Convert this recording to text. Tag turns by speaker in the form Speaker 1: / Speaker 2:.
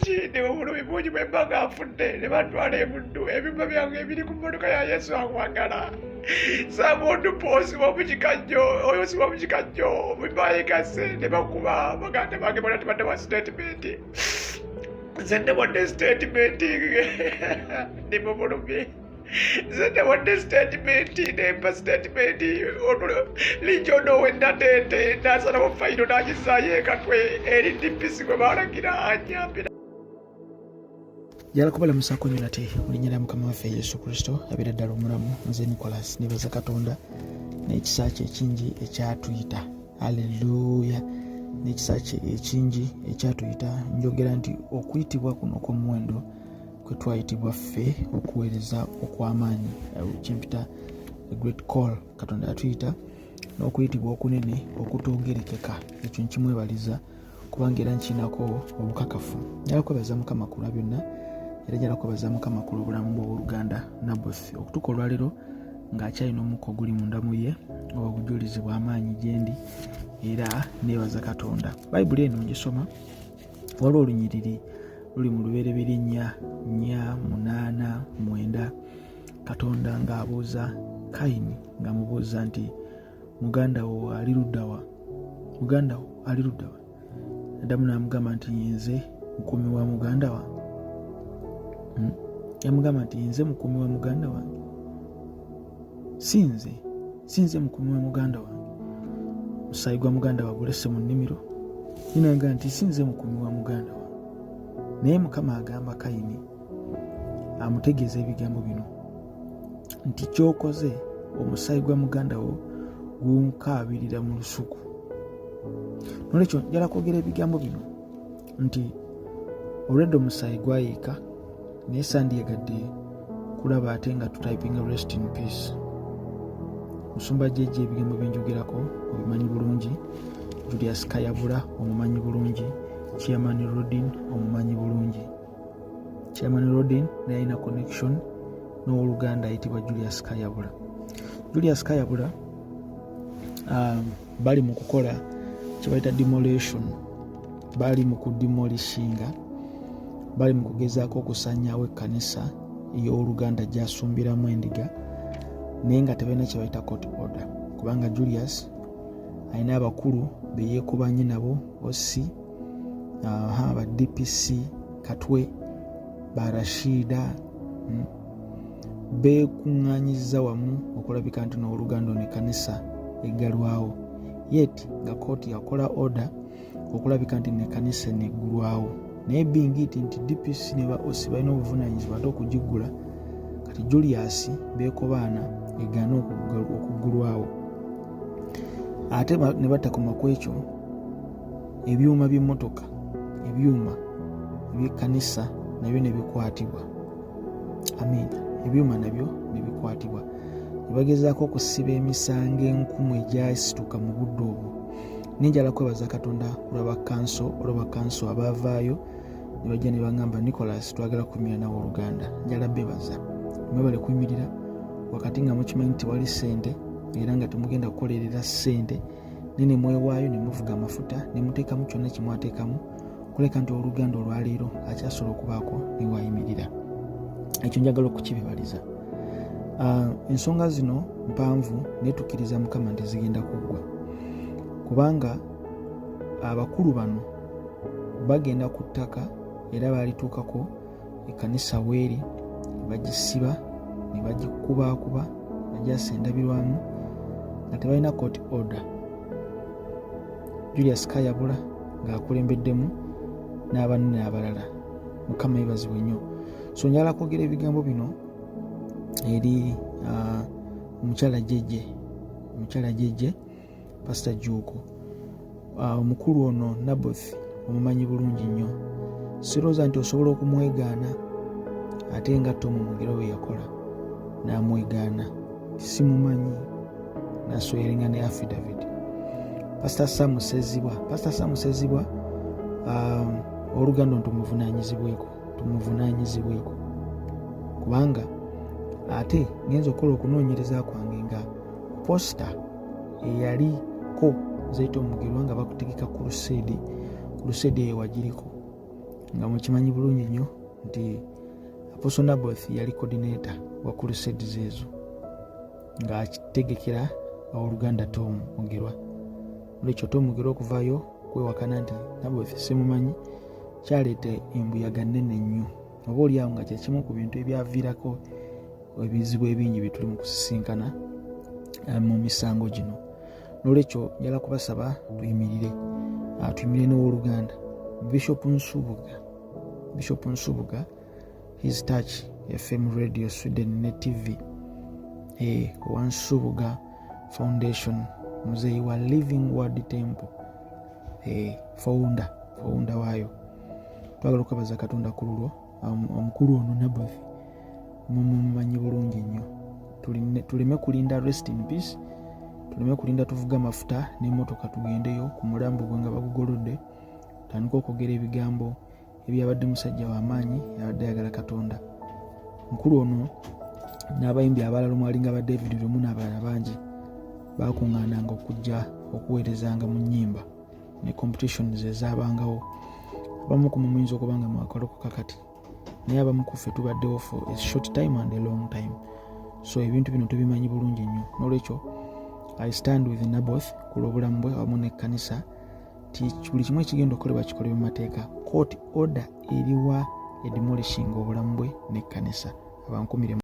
Speaker 1: Bungi, ndi mu bulumi bungi bwe mba nga nfudde ne bantwala e Buddu. Ebyuma byange ebiri ku mmotoka ya Yesu akwagala. Samundu posi w'omukikajjo, oyo si w'omukikajjo, bayegase ne bakuba baganda bange bonna, tebadde wa statement. Nze newadde statement, ndi mu bulumi. Nze newadde statement, nempa statement lijono wenateete nasalawo fayiro nagisaayo ekatwe eri DPC gwe balagira anyambira.
Speaker 2: Njagala kubalamusaako nnyo nate mu linnya lya Mukama waffe Yesu Kristo abeera ddala omulamu. Nze Nicholas, nebaza Katonda n'ekisa kye ekingi ekyatuyita. Aleluya! N'ekisa kye ekingi ekyatuyita. Njogera nti okuyitibwa kuno okw'omuwendo kwe twayitibwa ffe okuweereza okw'amaanyi, kyempita great call. Katonda yatuyita n'okuyitibwa okunene okutogerekeka. Ekyo nkimwebaliza kubanga era nkiinako obukakafu. Njala kwebaza Mukama ku lwa byonna, era njala kwebaza Mukama ku lw'obulamu bw'owoluganda Naboth okutuuka olwaleero ng'akyalina omukka oguli munda mu ye, obujulizi bw'amaanyi gyendi, era neebaza Katonda. Bayibuli eno ngisoma, waliwo olunyiriri luli mu Lubereberye 4:4, 8, 9. Katonda ng'abuuza Kayini, ng'amubuuza nti, "Muganda wo ali luddawa? Muganda wo ali luddawa?" Addamu n'amugamba nti, "Nze mukuumi wa muganda wange?" Yamugamba nti, "Nze mukuumi wa muganda wange? Si nze, si nze mukuumi wa muganda wange. Musaayi gwa muganda wa gulese mu nnimiro." Yinaga nti, "Si nze mukuumi wa muganda wange." Naye Mukama agamba Kayini, amutegeeza ebigambo bino nti, "Kyokoze, omusaayi gwa muganda wo gunkaabirira mu lusuku." Nolwekyo njala kwogera ebigambo bino nti olwedde omusaayi gwayiika, naye sandyegadde kulaba ate nga tutypinga "rest in peace". Musumba Jejja, ebigambo byenjogerako obimanyi bulungi. Julius Kayabula omumanyi bulungi. Chairman Rodin omumanyi bulungi. Chairman Rodin naye alina connection n'owoluganda ayitibwa Julius Kayabula. Julius Kayabula bali mu kukola kyebayita demolition, bali mu kudemolishinga, bali mu kugezaako okusanyawo ekkanisa ey'oluganda gyasumbiramu endiga, naye nga tebalina kyebayita court order, kubanga Julius alina abakulu beyeekubanye nabo, osi ba DPC Katwe, ba Rashida, beekuŋŋaanyiza wamu okulabika nti n'oluganda ono ekkanisa eggalwawo, yet nga kooti yakola order okulabika nti nekkanisa neggulwawo. Naye bingiti nti DPC ne ba OC balina obuvunanyizibwa ate okugiggula, kati Julius beekobaana egaana okuggulwawo. Ate ne batakoma ku ekyo, ebyuma by'emmotoka, ebyuma ebyekkanisa nabyo ne bikwatibwa. Amiina. Ebyuma nabyo ne bikwatibwa, ne bagezaako okusiba emisango enkumu egyasituka mu budde obwo. Nenjala kwebaza Katonda kulwa olwa bakanso abaavaayo ne bajja ne baŋŋamba, "Nicholas, twagala kuyimirira nawe." Oluganda, njala bebaza, mwebale kuyimirira wakati nga mukimanyi nti tewali ssente era nga temugenda kukolerera ssente, naye ne mwewaayo ne muvuga amafuta ne muteekamu kyonna kyemwateekamu kuleka nti oluganda olwaleero akyasobola okubaako newayimirira. Ekyo njagala okukibibaliza. Ensonga zino mpanvu, naye tukkiriza Mukama nti zigenda kuggwa, kubanga abakulu bano bagenda ku ttaka era balituukako ekkanisa weeri, bagisiba ne bagikubaakuba, bagyasa endabirwamu nga tebalina court order. Julius Kayabula ng'akulembeddemu n'abanene abalala. Mukama yebazibwe nnyo. So njagala kwogera ebigambo bino eri omukyala Jejje, omukyala Jejje, Pasita Juuko. Omukulu ono Naboth omumanyi bulungi nnyo. Sirowooza nti osobola okumwegaana ate nga Tomu Mugero bwe yakola n'amwegaana, simumanyi, naswearinga ne affidavit. Pasita Sam Sezibwa, Pasita Sam Sezibwa, oluganda ono tumuvunanyizibweko, tumuvunanyizibweko, kubanga ate ngenza okukola okunoonyereza kwange nga poster eyaliko zaita omugerwa nga bakutegeka crusade, crusade eyo wagiriko. Nga mukimanyi bulungi nnyo nti Apostle Naboth yali coordinator wa crusades ezo, ng'akitegekera owooluganda Tom Mugerwa. Olwekyo Tom Mugerwa okuvaayo kwewakana nti Naboth simumanyi, kyaleeta embuyaga nnene nnyo, oba oliawo nga kyekimu ku bintu ebyaviirako ebizibu ebingi bye tuli mu kusisinkana mu misango gino. Nolwekyo njala kubasaba tuyimirire, tuyimirire n'owooluganda Bishop Nsubuga. Bishop Nsubuga, His Touch FM Radio Sweden ne TV, owa Nsubuga Foundation, muzeeyi wa Living Word Temple, founder waayo. Twagala okwebaza Katonda ku lulwo. Omukulu ono Naboth mumumanyi bulungi nnyo. Tuleme kulinda rest in peace, tuleme kulinda tuvuga amafuta n'emmotoka tugendeyo ku mulambo gwe nga bagugolodde tandika okwogera ebigambo ebyabadde. Musajja w'amaanyi, yabadde ayagala Katonda. Mukulu ono n'abayimbi abalala omwalinga ba David Lumu n'abalala bangi bakuŋŋaananga okujja okuweerezanga mu nnyimba ne competitions ezaabangawo. Abamu ku mumuyinza okuba nga mwakalokoka kati, naye abamu ku ffe tubaddewo for a short time and a long time, so ebintu bino tubimanyi bulungi nnyo. Nolwekyo I stand with Naboth ku lw'obulamu bwe wamu n'ekkanisa, ti buli kimu ekigenda okukolebwa kikolebwa mu mateeka. Court order eriwa edemolishing obulamu bwe n'ekkanisa? Abankumire.